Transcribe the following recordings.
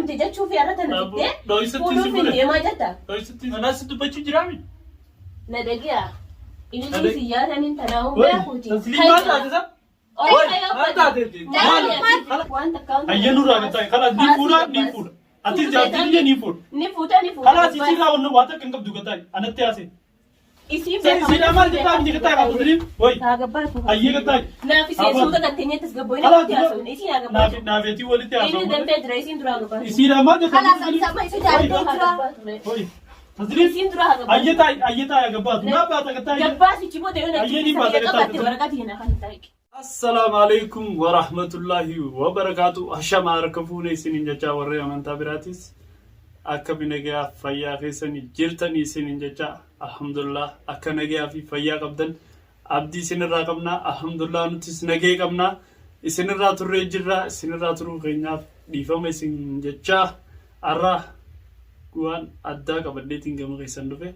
heerumte jechuu fi har'a tana fiddee Dho'isatti si fuudhuuf hin fuudhe. deemaa jirta. Dho'isatti anaas dubbachuu jiraami. Na dhagi'a. Ilillii Dhage- si yaadaniin tanaa hin Wai, beekuuti. Tasliim maal taate isa? Ol Wai, ka'ee maal uffata. taate? Maal? Maal? Waan takka waan Hayyee nurraa gataa. Kalaas ni fuudha ni fuudha. Atis jaartii biyya ni fuudha. Ni fuuta ni fuuta. Kalaas isiirraa wanna waa takka hin qabdu gataa. Anatti haasee. Isiin Sai isiirraa maal jettaa miti gataa qabdu Tasliim? Wai. Haa gabbaatu. Hayyee gataa. Naaf isiin Haa suuta gatteenyettis gabboonee Kalaas walitti haasofne. Isiin haa gabbaatu. Naafeetii walitti Inni haasa'u. danfee jira isiin duraa gabbaatu. Isiirraa maal jettaa Kalaas miti amma isa Wai. jaallatee jira. Wai. Tasliim. Isiin duraa haa gabbaatu. Hayyee taa'i hayyee taa'i gabbaatu. Naa baata gataa. Gabbaasichi booda yoo Hayyee ni baata gataa. qabatte waraqaa tiina kan hin taa'e. Assalaamu alaikum warahmatullahi wabarakaatu. Ashama harka fuune isiniin jechaa warreen amantaa biraatis akka nagayaa fayyaa keessanii jirtanii isiniin jechaa alhamdulillah akka nagayaa fi fayyaa qabdan abdii isinirraa qabnaa alhamdulillah nutis nagee qabnaa isinirraa turree jirra isinirraa turuu keenyaaf dhiifama isin jechaa har'a waan addaa qabadheetiin gama keessan dhufe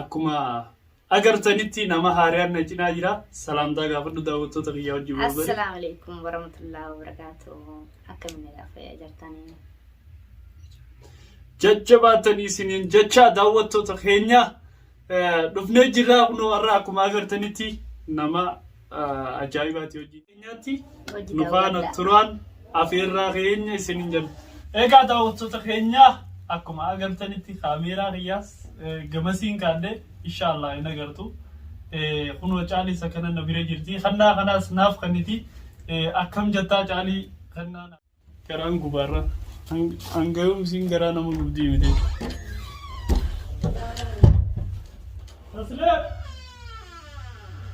akkuma agartanitti nama haariyaan na cinaa jira. Salaamtaa gaafadhu daawwattoota kiyyaa wajjin wal bari. Assalaamu alaikum warahmatullahi wabarakatuh. Akkamiin nagaa fayyaa jirtanii? Jajjabaatanii isiniin jecha daawwattoota keenya dhufnee jirra kunoo har'a akkuma agartanitti nama ajaa'ibaati hojii keenyaatti Hojii nu faana daawwadhaa. turaan afeerraa keenya isiniin jenna. Egaa daawwattoota keenya akkuma agartanitti kaameeraa kiyyaas gamasiin kaadhe inshaallah hin agartu. Kunoo caalii isa kana na bira jirti. Kannaa kanaas naaf kanniti. Akkam jettaa caalii kannaa. Garaan gubaarra. Hanga yoomisiin garaa nama gubdii miti. Tasleem!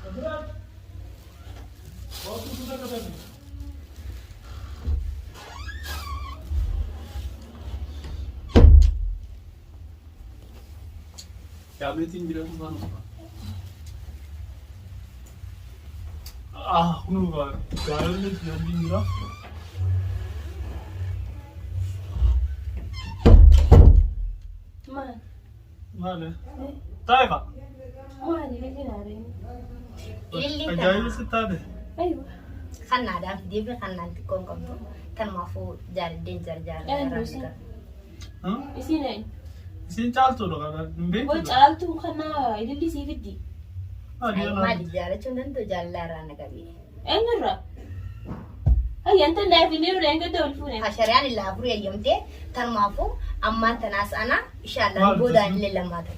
Tasleem! Waantu sun akka tafi. Yaameetiin jira sun faana. Ah, kunoo gaaronni wajjin jira. Maal? Maali? Taayifa. Maali ililliin haareen? Ililliin Ajaa'iba si taate. Aywa. Kannaadhaaf deebii kannaan xiqqoo hin qabdu. Tanumaafuu jaaladheen jara Eenyu isin? jaalladha. Isiin eenyu? Isiin caaltuudha kana hin Boo beektu. caaltuun kana ililli sii fiddi. Maali jaalachuu hin danda'u jaalala irraa na qabee. Eenyurraa? Hayya inta naaf hin jiru eenyu wal fuune. Shariyaan illaa afurii eeyyamtee tanumaafuu ammaan tanaas ana inshaallah Maal boodaan tasnu? illee lammaa ta'e.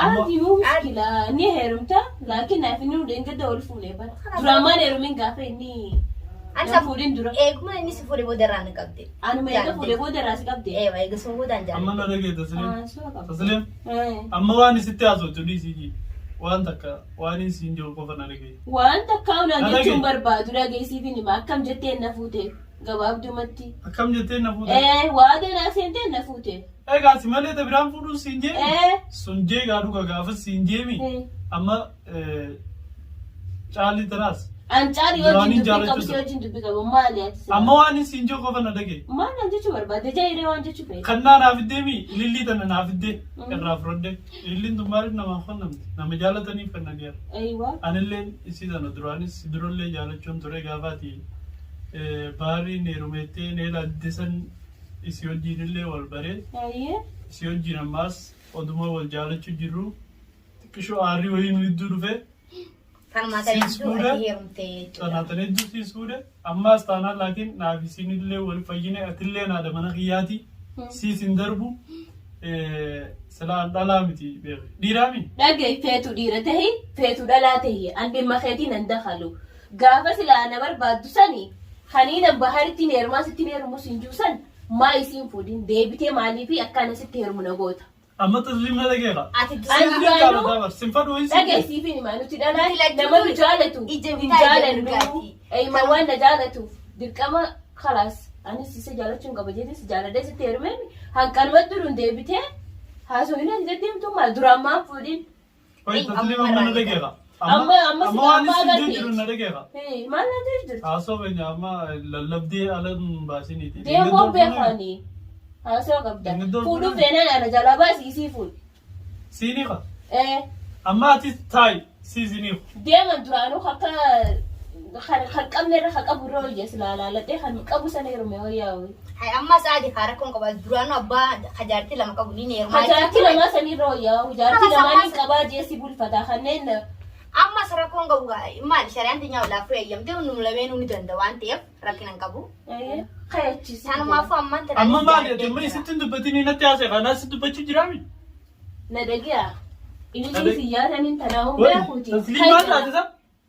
Ati muu muskila ni heerumta laakiin naaf hin jiru eenyu wal fuune bara. Duraan maal heerumin gaafa inni Ani na fuudhin dura. Eeguma inni si fuudhe booda irraa na qabde. Anuma eega fuudhe booda irraa si qabde. Eewa eegasuma boodaan Amma na jaalladhe. dhagee Tasliim. Ah, su'a qabda. Tasliim. Eh. Amma waan isitti haasoftu dhiisii waan takka waan isiin jiru qofa na dhagee. Waan takka naan Na jechuun dhagaye. barbaadu dhageessiif hima akkam jettee na fuute gabaabdumatti. Akkam jettee na fuute? Eh, waada naa seentee na fuute. Egaa si malee ta biraan fuudhuun siin jeemi? Eh. Sun jeegaa dhuga gaafas siin jeemi? Eh. Amma caalii tanaas. An caalii wajjin Duraanii dubbii qabu si jaalachuu wajjin dubbii qabu maali ati silaa? Amma waan siin jiru qofa na dhagaye. Maal naan jechuu barbaadde jaayiree waan jechuu feete. Kannaa naaf iddeemi ilillii tana naaf iddee irraa fudhadhe. Ililliin tun maaliif namaaf kennamti? Nama jaalataniif kennaniira. Eeywa. Anilleen isii tana duraanis si durallee jaalachuun ture gaafaati baariin heerumeettee neela adde san isii wajjiinillee wal baree Eeyyee. isii wajjiin ammaas oduma wal jaalachuu jirru xiqqishoo aarrii wayii nu hedduu dhufe Kanumaa tan Siis hedduu fuudhe. ati heerumte jechuudha. Tanaa tan hedduu siis fuudhe ammaas taanaan laakiin naaf isiinillee wal fayyine atillee naadha mana kiyyaati siis hin darbu silaan dhalaa miti beeki dhiiraa mi Dhagahi feetu dhiira tahi feetu dhalaa tahi an dhimma keetiin hin dakalu. Gaafa silaa na barbaaddu sani kaniinan baharittiin heerumaa sittiin heerumus hin jiru san maa isiin fuudhin deebitee maaliifi akkaan asitti heerumu na goota. Amma tasliim na dhageera. Ati An dura Siin duraanuu jaalata bar sin fadhu hin siin. dhageessiifin himaa nuti dhalaan Nuti lachuu nama nu jaalatu ija hin bitaa ija jaalannu mirgaati. Eeyima waan na jaalatuuf dirqama kalaas anis isa jaalachuun qaba jeetis si jaaladhee sitti heerumeen hanqalumatti duruun deebitee haasofin ati deddeemtu maal duraan maan fuudhin Wai tasliim amma na dhageera. Amma amma Amma waan amma isin agartee. jiru na dhageera. Hee, maal na ta'e jirti Haasoo keenya amma lallabdee ala hin baasiniiti. deemuu beekani haasoo qabda Dingiddoo fuudhuu fuudhuu. feenaan ana jalaa baasi isii fuudhi Siiniqa. ee Amma ati taayi siisiniif. deeman duraanuu akka Kan qabne irra kan qabu irra wayya silaa laaladhee kan qabu sana heerume wayyaa wayi. Hay amma sa'aati kaa rakkoon qaba duraanuu abbaa hajaartii lama qabu ni heerumaa. Hajaartii lamaa sanii irra wayyaa jaartii Kama lamaa ni sammaa- qabaa jee si bulfata kanneen Ammas rakkoon qabu maali shari'aan teenyaa ol afur eeyyamtee hundum lameenuu ni danda'a waan ta'eef rakkina hin qabu. Kayachiisi. Sanumaafuu ammaan tana Amma maali ati amma isitti hin dubbatinii natti haasa'e kanaa si dubbachuu jiraami? Na dhagi'a. Ililii Dhage- siyyaataniin tanaa'uu Wai, beekuuti. tasliim maal taate sa?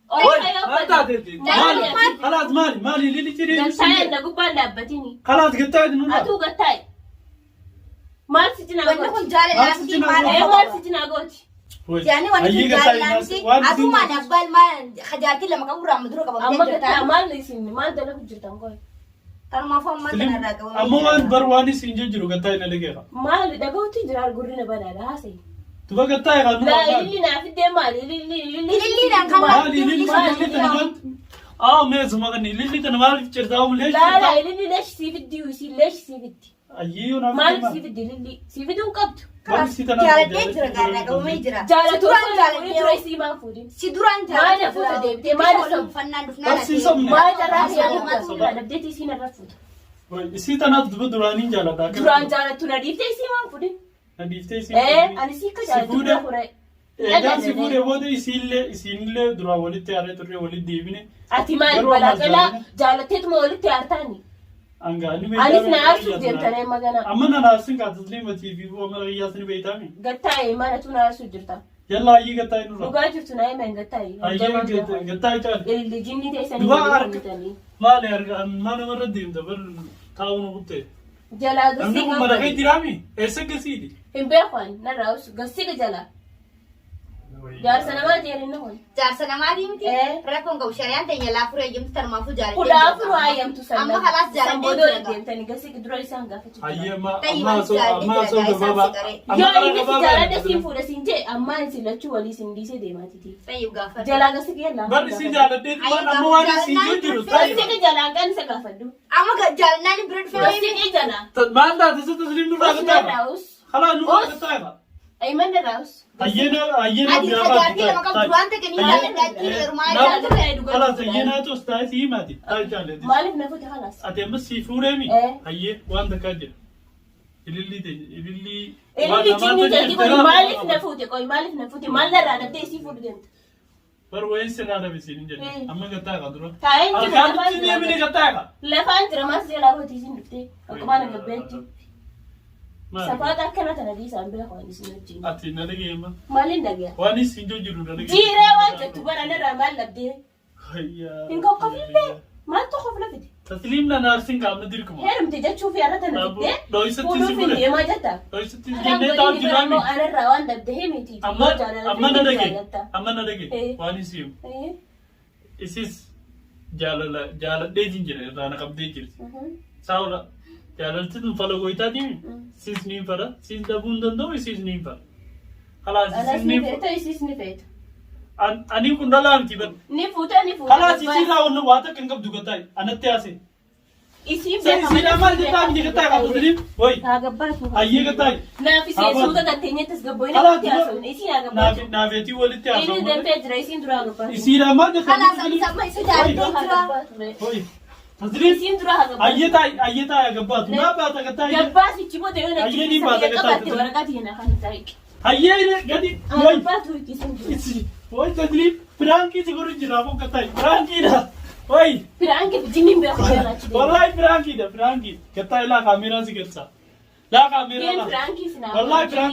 Wai, maal taateeti? Maali? Kalaas maali? Maali ililii jedhee Gattaa'e na gubbaan dhaabbatini. Kalaas gattaa'e nurraa. Atuu gattaa'e. Maal si cinaa Wanni kun gooti? jaalalaa Maal si miti cinaa maal gooti? Ee maal si cinaa gooti? Wai, Yaani wanni hayyii kun gattaa'e jaalalaa miti. waan isin Atuu maali abbaa ilmaa hajaartii lama qabu irraa amma dura Amma qabamtee gattaa'e jirta. maal isin maal dalagu jirtan qoy? Kanumaafuu ammaan tana irraa qabamee Amma waan jira. bar waan isin jiru gattaa'e na dhageera. Maal dhaga'uutti jira gurri na banaadha haasa'e. Duba gattaa'e kan Laa nurraa. ililli naa fiddee maali? Ililli ililli. Ililliidhaan kan Maali ililli ililli tana maal? Aa meesuma kan ililli tana maaliif cirtaa umulee Laa laa ililli leesh sii fiddi isii leesh sii fiddi. Ayyiyyuu naaf Maaliif sii fiddi ililli? Sii fiduu hin qabdu. Jaaladhee jira gaarraa qabamee jira. Si Jaalatu duraan osoo jaaladhee tura isii maan fuudhin? Si duraan Maal jaaladhee fuuta deebitee maal waliin sobde? uffannaan dhufnaan Barsiisomne. sobne. Maal carraa Maal siyaa sobne. guddaa dhabdeetii isiin irra fuuta. Isii tanaaf duba duraaniin jaaladha. Duraan jaalattu na dhiiftee isii maan fuudhin? Na dhiiftee isii. Ee ani sii akka Si jaalattu fuudhe. bira fure. Egaan si fuudhe booda isiillee isiinillee duraan walitti haaree turre walitti deebine. Ati maal Garuu balaa ammaas jalaa jaalanne. jaalatteetuma walitti haartaani? Angaani Anis na aarsuuf deemtanii amma ganaa. Amma na aarsin kaa tasliimatii fi amala kiyyaas ni beeytaami. Gattaa'e mana tu na aarsuuf jirta. Yalla hayyii gattaa'e nurra. Dhugaa jirtu na hima hin gattaa'e. Hayyee gattaa'e caali. Ililli jinni teessanii Duba walii harka- kennitanii. Maali harka maal namarra deemta bar taa'uu nu kutte. Jalaa Namni gassii kun mana kee gabbali. jiraami? Eessa gasiiti? Hin beeku ani narraa us gassii jalaa. Jaarsa namaa jeerin kun. Jaarsa namaatii miti. Eh. Rakkoon qabu shari'aan teenya laafuu eeyyamtu tanumaafuu jaaladhee 14 hayyamtu Amma sannan. kalaas San jaaladhee booda jira. deemtanii gassii dura isaan gaafachuu. Hayyee amma Tayyib, amma ani osoo amma jaaladhee osoo jira, isaan gabaabaa. si qaree. Amma Yoo karaa inni si gabaabaa jaaladhe siin fuudha siin jee ammaan isin lachuu walii isin dhiisee deemaatiti. Tayyib gaafadhu. Jalaa gassii kiyya Barri si jaaladhee waan amma waan isin jiru tayyib. Gassii jalaan kan isa gaafadhu. Amma jaalannaan bira dhufee Gassii jalaa. Maal taate si tasliim nurraa Us gattaa'e? narraa us. Kalaa nurraa Us. gattaa'e. Ayman narraa us. Hayyee hayyee Ati hajaartii lama qabdu waan ta'e ni jaaladhaa ittiin heerumaa jaalladha. Kalaas hayyee naatu os taa'e si himaati. Taa'e jaalladhi. Maaliif na fuute kalaas? Ati amma si fuudheemi? Eh. Hayyee waan takkaa jira. Ilillii ta'e ilillii. Ililli jinni ta'e kun maaliif na fuute qoy maaliif na fuute maal narraa dhabdee isii fuudhu deemta? Bar wayin sirraa dhabe siin hin jenne. Eh. Amma gattaa'e qaba dura. Taa'een jira Harkaan lafaan itti jira. deemine gattaa'e qaba. Lafaan jira maas jalaa gooti isin dhuftee akkuma na gabbeetti. Maali? Safaata akkana tana dhiisaan beeku ani isin wajjin. Ati na dhageema. Maaliin dhagaa? Waan isin jiru na dhageema. Jiiree waan jettu bara narraa maal dhabdee? Hayyaa. Hin kokkofillee maaltu kofla fide? Tasliim na naarsin qaamna dirquma. Heerumte jechuu fi har'a tana Abbo, fiddee dho'isatti si fuudhuuf hin fuudhe. deemaa jetta. Dho'isatti Karaan jennee taa'u godini bira jiraami. immoo anarraa waan dhabde himiti. Amma amma na dhage. Jaalatta. Amma na dhage. Eh. Waan isin himu. Eh, Isis jaalala jaaladheetiin jira irraa na qabdee jirti. Saawula jaalalti tun fala goytaatiin sis niin fala sis dhabuu hin danda'u isis niin fala. Kalaas Anas isis ni niin feeta isis ni feeta. Ani kun dhalaa miti bar. Ni fuuta ni fuuta. Kalaas isirraa wanna waa takka hin qabdu gattaa'e anatti haase. Isiin Sai isiidhaa maal jettaa miti gattaa'e qabdu siniif wayi. Haa gabbaatu. Hayyee gattaa'e. Naaf isiin Haa suuta gatteenyettis gabboyina Kalaas walitti haasofne isiin haa gabbaatu. Naafeetii walitti Inni haasa'u. danfee jira isiin dura haa gabbaatu. Isiidhaa maal jettaa Kalaas miti anis amma isa jaaladhee Haa jira. gabbaatu. Wayi. Tasliim. Isiin dura haa gabbaatu. Hayyee taa'i hayyee taa'i gabbaatu. Naa baata gattaa'e. Gabbaasichi booda yoo natti Hayyee ni baata biyya gattaa'e. qabaatte waraqaa tiyya kan taa'e. Hayyee gadi. Haa Wayi. gabbaatu isiin dura. Isi. Wayi tasliim. Piraankii si godhu jira afon gattaa'e. Piraankiidha. Wayi. Firaanki fi jinniin beeku jaalaachi deema. Wallahi piraankiidha piraankii. Gattaa'e laa kaameeraa si galcha. Laa kaameeraa Geen laa. firaankii sinaa. Wallahi piraank.